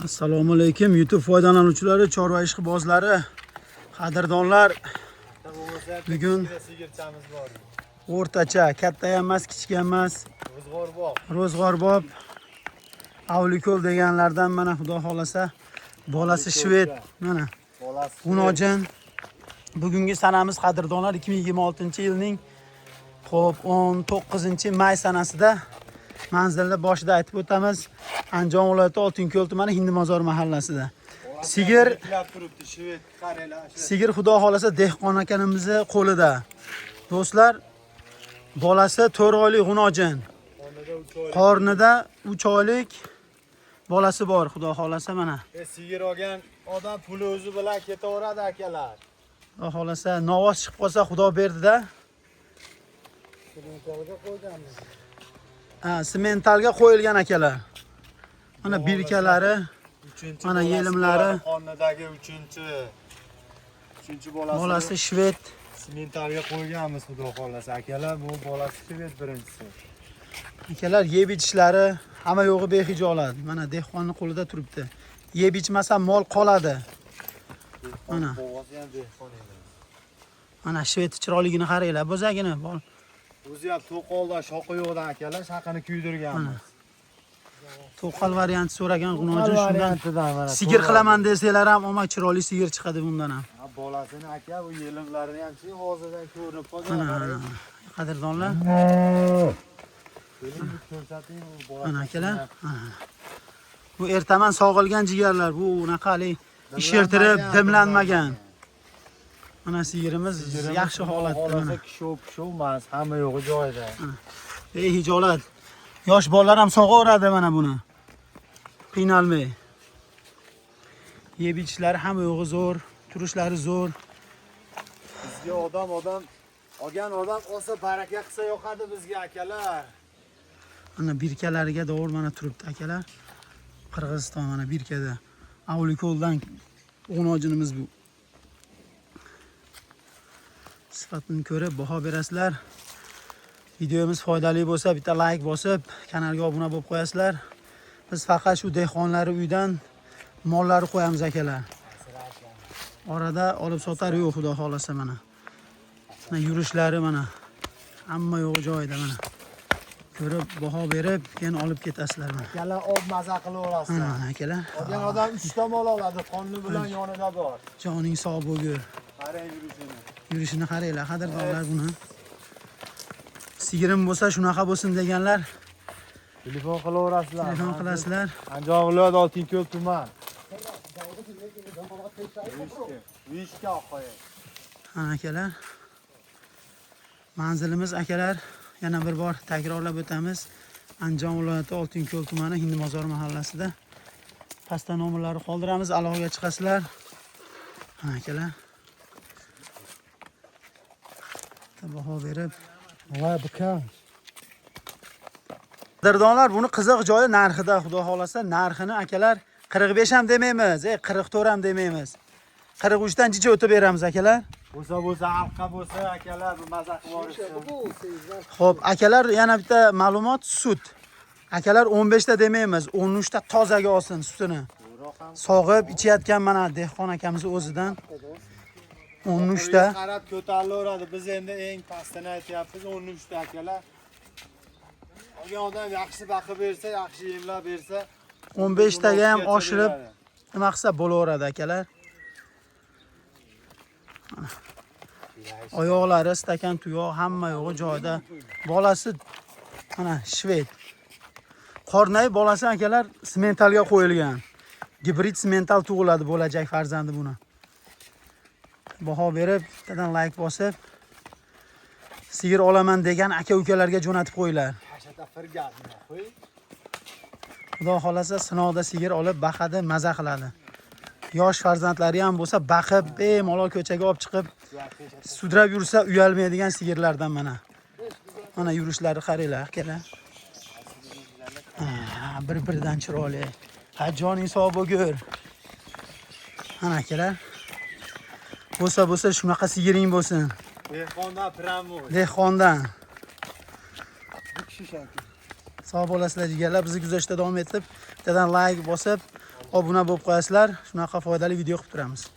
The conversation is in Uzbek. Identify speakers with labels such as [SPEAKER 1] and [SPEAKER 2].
[SPEAKER 1] Assalomu alaykum YouTube foydalanuvchilari, chorva ishqibozlari, qadrdonlar. Bugun
[SPEAKER 2] sigirchamiz bor.
[SPEAKER 1] O'rtacha, katta ham emas, kichik ham emas.
[SPEAKER 2] Ro'zg'orbob.
[SPEAKER 1] Ro'zg'orbob Avliko'l deganlardan mana xudo xolasa bolasi shved mana
[SPEAKER 2] Bolasi
[SPEAKER 1] G'unojin. Bugungi sanamiz qadrdonlar 2026-yilning xo'p 19 may sanasida manzilni boshida aytib o'tamiz. Andijon viloyati Oltinko'l tumani Hindimozor mahallasida. Sigir
[SPEAKER 2] Eklab turibdi, shved qaranglar.
[SPEAKER 1] Sigir xudo xolasa dehqon akamimizni qo'lida. Do'stlar, bolasi 4 oylik g'unojin.
[SPEAKER 2] Qornida 3 oylik.
[SPEAKER 1] Qornida 3 oylik bolasi bor, xudo xolasa mana.
[SPEAKER 2] Sigir olgan odam puli o'zi bilan ketaveradi akalar.
[SPEAKER 1] Xudo xolasa novoz chiqib qolsa xudo berdi-da.
[SPEAKER 2] Sementalga qo'yganmiz.
[SPEAKER 1] Ha, sementalga qo'yilgan akalar. Mana birkalari,
[SPEAKER 2] Uchinchi
[SPEAKER 1] Mana
[SPEAKER 2] bolasi
[SPEAKER 1] yelimlari.
[SPEAKER 2] bo'ladi, qornidagi uchinchi. Uchinchi bolasi.
[SPEAKER 1] Bolasi shved.
[SPEAKER 2] Sementalga qo'yganmiz xudo xolasa akalar. Bu bolasi shved birinchisi.
[SPEAKER 1] Akalar yeb ichishlari hamma yo'g'i behijolat. Mana dehqonning qo'lida turibdi. Yeb ichmasa mol qoladi. Mana.
[SPEAKER 2] Bobosi ham dehqon edi.
[SPEAKER 1] Mana shved chiroyligini qaranglar, bo'zagini. Bol.
[SPEAKER 2] O'zi ham to'qoldan shoqi yo'qdan akalar, shaqini kuydirganmiz.
[SPEAKER 1] To'qol varianti so'ragan g'unojin shundan
[SPEAKER 2] mana.
[SPEAKER 1] sigir qilaman desanglar ham omad chiroyli sigir chiqadi bundan ham.
[SPEAKER 2] Ha, bolasini aka bu yelimlarini ham chi hozirdan ko'rinib qolgan.
[SPEAKER 1] Mana qadrdonlar,
[SPEAKER 2] Keling, bir ko'rsating bu bolasini.
[SPEAKER 1] mana akalar. Mana. Bu ertaman sog'ilgan jigarlar, bu unaqa haligi ishirtirib dimlanmagan. Mana sigirimiz
[SPEAKER 2] Sigirimiz
[SPEAKER 1] yaxshi holatda mana.
[SPEAKER 2] Xolasa kishov pishov emas, hamma yo'g'i joyida.
[SPEAKER 1] Behijolat. Yosh bolalar ham sog'averadi mana buni. Qiynalmay. Yeb ichishlari hamma yo'g'i zo'r, turishlari zo'r.
[SPEAKER 2] Bizga odam odam olgan odam olsa baraka qilsa yoqadi bizga akalar.
[SPEAKER 1] Mana birkalariga to'g'ri mana turibdi akalar. Qirg'iziston mana birkada. Avliko'ldan g'unojinimiz bu. Sifatini ko'rib baho berasizlar. Videomiz foydali bo'lsa bitta like bosib, kanalga obuna bo'lib qo'yasizlar. Biz faqat shu dehqonlar uydan mollarni qo'yamiz akalar. Orada olib sotar yo'q xudo xolasa mana. Mana yurishlari mana. Hamma yo'g'i joyida mana. Ko'rib baho berib keyin olib ketasizlar mana.
[SPEAKER 2] Akalar ob maza qilaverasizlar.
[SPEAKER 1] Mana mana akalar.
[SPEAKER 2] Olgan odam 3 ta mol oladi, qonni bilan yonida bor.
[SPEAKER 1] Joning sog' bo'lgur.
[SPEAKER 2] Qarang yurishini.
[SPEAKER 1] Yurishini qaranglar, qadrdonlar buni. Sigirim bo'lsa shunaqa bo'lsin deganlar
[SPEAKER 2] Telefon qilaverasizlar.
[SPEAKER 1] telefon qilasizlar.
[SPEAKER 2] Andijon viloyati Oltinko'l tuman. Vishka oqoy.
[SPEAKER 1] Mana akalar. Manzilimiz akalar yana bir bor takrorlab o'tamiz. Andijon viloyati Oltinko'l tumani Hindimozor mahallasida. Pastda nomerlarni qoldiramiz, aloqaga chiqasizlar. Mana akalar. Bitta baho berib
[SPEAKER 2] Va bu kam.
[SPEAKER 1] Qadrdonlar, buni qiziq joyi narxida, xudo xolasa narxini akalar 45 ham demaymiz, 44 ham demaymiz. 43 dan jicha o'tib beramiz akalar.
[SPEAKER 2] Bo'lsa bo'lsa halqa bo'lsa akalar bu maza qilib yuborishsin.
[SPEAKER 1] Xo'p, akalar yana bitta ma'lumot sut. Akalar 15 ta demaymiz, 13 ta tozaga olsin sutini. Sog'ib ichayotgan mana dehqon akamiz o'zidan 13 ta.
[SPEAKER 2] Qarab ko'tarilaveradi. Biz endi eng pastini aytyapmiz 13 ta akalar. Olgan odam yaxshi baqib bersa, yaxshi yemlab bersa,
[SPEAKER 1] 15 taga ham
[SPEAKER 2] 16 gacha
[SPEAKER 1] oshirib
[SPEAKER 2] beradi.
[SPEAKER 1] nima qilsa bo'laveradi akalar. Mana. Oyoqlari stakan tuyoq hamma yo'g'i joyida. Bolasi mana shved. Qornay bolasi akalar sementalga qo'yilgan. Gibrid semental tug'iladi bo'lajak farzandi buni. Baho berib, bittadan like bosib sigir olaman degan aka ukalarga jo'natib qo'yinglar.
[SPEAKER 2] Hashata firgazmi, qo'y.
[SPEAKER 1] Xudo xolasa sinovda sigir olib baqadi, maza qiladi. Yosh farzandlari ham bo'lsa baqib, bemalol ko'chaga olib chiqib sudrab yursa uyalmaydigan sigirlardan mana. Mana yurishlari qaranglar akalar. Ha, bir-biridan chiroyli. Ha, joning sog' bo'lgur. Mana akalar. Bo'lsa bo'lsa shunaqa sigiring bo'lsin.
[SPEAKER 2] Dehqondan pramo.
[SPEAKER 1] Dehqondan.
[SPEAKER 2] Bu kishi shanki.
[SPEAKER 1] Sog' bo'lasizlar jigarlar. Bizni kuzatishda davom etib, bittadan like bosib, Obuna bo'lib qo'yasizlar. Shunaqa foydali video qilib turamiz.